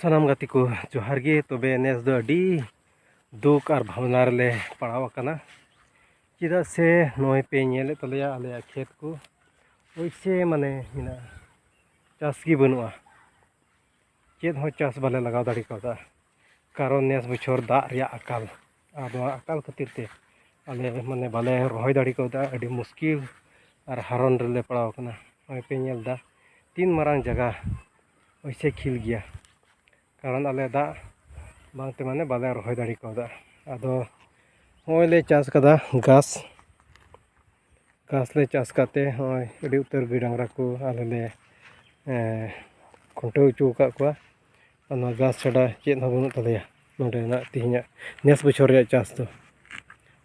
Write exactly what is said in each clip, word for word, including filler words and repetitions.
ᱥᱟᱱᱟᱢ ᱜᱟᱛᱮ ᱠᱚ ᱡᱚᱦᱟᱨ ᱜᱮ᱾ ᱛᱚᱵᱮ ᱱᱮᱥ ᱫᱚ ᱟᱹᱰᱤ ᱫᱩᱠ ᱟᱨ ᱵᱷᱟᱵᱽᱱᱟ ᱨᱮᱞᱮ ᱯᱟᱲᱟᱣ ᱟᱠᱟᱱᱟ, ᱪᱮᱫᱟᱜ ᱥᱮ ᱱᱚᱜᱼᱚᱭ ᱯᱮ ᱧᱮᱞᱮᱫ ᱛᱟᱞᱮᱭᱟ ᱟᱞᱮᱭᱟᱜ ᱠᱷᱮᱛ ᱠᱚ, ᱳᱭᱥᱮ ᱢᱟᱱᱮ ᱢᱮᱱᱟᱜᱼᱟ, ᱪᱟᱥ ᱜᱮ ᱵᱟᱹᱱᱩᱜᱼᱟ, ᱪᱮᱫ ᱦᱚᱸ ᱪᱟᱥ ᱵᱟᱞᱮ ᱞᱟᱜᱟᱣ ᱫᱟᱲᱮ ᱠᱟᱣᱫᱟ᱾ ᱠᱟᱨᱚᱱ ᱱᱮᱥ ᱵᱚᱪᱷᱚᱨ ᱫᱟᱜ ᱨᱮᱭᱟᱜ ᱟᱠᱟᱞ, ᱟᱨ ᱱᱚᱣᱟ ᱟᱠᱟᱞ ᱠᱷᱟᱹᱛᱤᱨ ᱛᱮ ᱟᱞᱮ ᱢᱟᱱᱮ ᱵᱟᱞᱮ ᱨᱚᱦᱚᱭ ᱫᱟᱲᱮ ᱠᱟᱣᱫᱟ, ᱟᱹᱰᱤ ᱢᱩᱥᱠᱤᱞ ᱟᱨ ᱦᱟᱨᱚᱱ ᱨᱮᱞᱮ ᱯᱟᱲᱟᱣ ᱟᱠᱟᱱᱟ᱾ ᱱᱚᱜᱼᱚᱭ ᱯᱮ ᱧᱮᱞ ᱮᱫᱟ ᱛᱤᱱ ᱢᱟᱨᱟᱝ ᱡᱟᱭᱜᱟ ᱳᱭᱥᱮ ᱠᱷᱤᱞ ᱜᱮᱭᱟ, ᱠᱟᱨᱚᱱ ᱟᱞᱮ ᱫᱟᱜ ᱵᱟᱝᱛᱮ ᱢᱟᱱᱮ ᱵᱟᱞᱮ ᱨᱚᱦᱚᱭ ᱫᱟᱲᱮ ᱠᱟᱣᱫᱟ᱾ ᱟᱫᱚ ᱱᱚᱜᱼᱚᱭ ᱞᱮ ᱪᱟᱥ ᱠᱟᱫᱟ ᱜᱷᱟᱥ, ᱜᱷᱟᱥ ᱞᱮ ᱪᱟᱥ ᱠᱟᱛᱮ ᱱᱚᱜᱼᱚᱭ ᱟᱹᱰᱤ ᱩᱛᱟᱹᱨ ᱜᱟᱹᱭ ᱰᱟᱝᱨᱟ ᱠᱚ ᱟᱞᱮ ᱞᱮ ᱮᱸ, ᱠᱷᱩᱱᱴᱟᱹᱣ ᱦᱚᱪᱚ ᱟᱠᱟᱫ ᱠᱚᱣᱟ᱾ ᱟᱨ ᱱᱚᱣᱟ ᱜᱷᱟᱥ ᱪᱷᱟᱰᱟ ᱪᱮᱫ ᱦᱚᱸ ᱵᱟᱹᱱᱩᱜ ᱛᱟᱞᱮᱭᱟ ᱱᱚᱰᱮᱱᱟᱜ ᱛᱮᱦᱮᱧᱟᱜ ᱱᱮᱥ ᱵᱚᱪᱷᱚᱨ ᱨᱮᱭᱟᱜ ᱪᱟᱥ ᱫᱚ᱾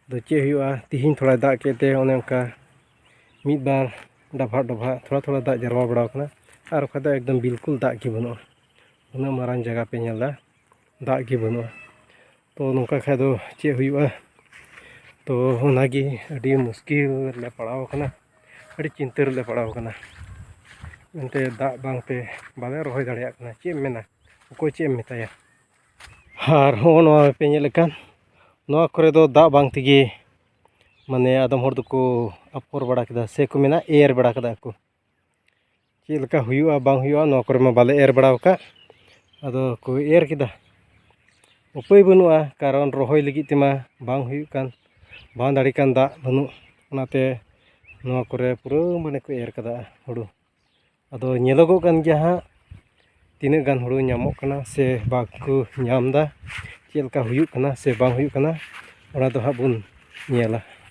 ᱟᱫᱚ ᱪᱮᱫ ᱦᱩᱭᱩᱜᱼᱟ, ᱛᱮᱦᱮᱧ ᱛᱷᱚᱲᱟᱭ ᱫᱟᱜ ᱠᱮᱫ ᱛᱮ ᱚᱱᱮ ᱚᱱᱠᱟ ᱢᱤᱫ ᱵᱟᱨ ᱰᱟᱵᱷᱟᱜ ᱰᱚᱵᱷᱟᱜ ᱛᱷᱚᱲᱟ ᱛᱷᱚᱲᱟ ᱫᱟᱜ ᱡᱟᱨᱣᱟ ᱵᱟᱲᱟᱣ ᱠᱟᱱᱟ, ᱟᱨ ᱵᱟᱠᱷᱟᱡ ᱫᱚ ᱮᱠᱫᱚᱢ ᱵᱤᱞᱠᱩᱞ ᱫᱟᱜ ᱜᱮ ᱵᱟᱹᱱᱩᱜᱼᱟ᱾ ᱩᱱᱟᱹᱜ ᱢᱟᱨᱟᱝ ᱡᱟᱭᱜᱟ ᱯᱮ ᱧᱮᱞ ᱮᱫᱟ, ᱫᱟᱜ ᱜᱮ ᱵᱟᱹᱱᱩᱜᱼᱟ᱾ ᱛᱚ ᱱᱚᱝᱠᱟ ᱠᱷᱟᱡ ᱫᱚ ᱪᱮᱫ ᱦᱩᱭᱩᱜᱼᱟ? ᱛᱚ ᱚᱱᱟᱜᱮ ᱟᱹᱰᱤ ᱢᱩᱥᱠᱤᱞ ᱨᱮᱞᱮ ᱯᱟᱲᱟᱣ ᱟᱠᱟᱱᱟ, ᱟᱹᱰᱤ ᱪᱤᱱᱛᱟᱹ ᱨᱮᱞᱮ ᱯᱟᱲᱟᱣ ᱟᱠᱟᱱᱟ᱾ ᱮᱱᱛᱮ ᱫᱟᱜ ᱵᱟᱝᱛᱮ ᱵᱟᱞᱮ ᱨᱚᱦᱚᱭ ᱫᱟᱲᱮᱭᱟᱜ ᱠᱟᱱᱟ, ᱪᱮᱫ ᱮᱢ ᱢᱮᱱᱟ, ᱚᱠᱚᱭ ᱪᱮᱫ ᱮᱢ ᱢᱮᱛᱟᱭᱟ? ᱟᱨ ᱦᱚᱸᱜᱼᱚ ᱱᱚᱣᱟ ᱯᱮ ᱧᱮᱞᱮᱫ ᱠᱟᱱ, ᱱᱚᱣᱟ ᱠᱚᱨᱮ ᱫᱚ ᱫᱟᱜ ᱵᱟᱝ ᱛᱮᱜᱮ ᱢᱟᱱᱮ ᱟᱫᱚᱢ ᱦᱚᱲ ᱫᱚᱠᱚ ᱟᱯᱷᱚᱨ ᱵᱟᱲᱟ ᱠᱮᱫᱟ, ᱥᱮᱠᱚ ᱢᱮᱱᱟ ᱮᱨ ᱵᱟᱲᱟ ᱠᱟᱫᱟ ᱠᱚ᱾ ᱪᱮᱫ ᱞᱮᱠᱟ ᱦᱩᱭᱩᱜᱼᱟ ᱵᱟᱝ ᱦᱩᱭᱩᱜᱼᱟ, ᱱᱚᱣᱟ ᱠᱚᱨᱮ ᱢᱟ ᱵᱟᱞᱮ ᱮᱨ ᱵᱟᱲᱟ ᱟᱠᱟᱫ᱾ ᱟᱫᱚ ᱠᱚ ᱮᱨ ᱠᱮᱫᱟ, ᱩᱯᱟᱹᱭ ᱵᱟᱹᱱᱩᱜᱼᱟ, ᱠᱟᱨᱚᱱ ᱨᱚᱦᱚᱭ ᱞᱟᱹᱜᱤᱫ ᱛᱮᱢᱟ ᱵᱟᱝ ᱦᱩᱭᱩᱜ ᱠᱟᱱ, ᱵᱟᱝ ᱫᱟᱲᱮ ᱠᱟᱱ ᱫᱟᱜ ᱵᱟᱹᱱᱩᱜ᱾ ᱚᱱᱟᱛᱮ ᱱᱚᱣᱟ ᱠᱚᱨᱮ ᱯᱩᱨᱟᱹ ᱢᱟᱱᱮ ᱠᱚ ᱮᱨ ᱠᱟᱫᱟ ᱦᱩᱲᱩ᱾ ᱟᱫᱚ ᱧᱮᱞᱚᱜᱚᱜ ᱠᱟᱱ ᱜᱮᱭᱟ ᱦᱟᱸᱜ, ᱛᱤᱱᱟᱹᱜ ᱜᱟᱱ ᱦᱩᱲᱩ ᱧᱟᱢᱚᱜ ᱠᱟᱱᱟ ᱥᱮ ᱵᱟᱠᱚ ᱧᱟᱢ ᱮᱫᱟ, ᱪᱮᱫ ᱞᱮᱠᱟ ᱦᱩᱭᱩᱜ ᱠᱟᱱᱟ ᱥᱮ ᱵᱟᱝ ᱦᱩᱭᱩᱜ ᱠᱟᱱᱟ, ᱚᱱᱟ ᱫᱚ ᱦᱟᱸᱜ ᱵᱚᱱ ᱧᱮᱞᱟ᱾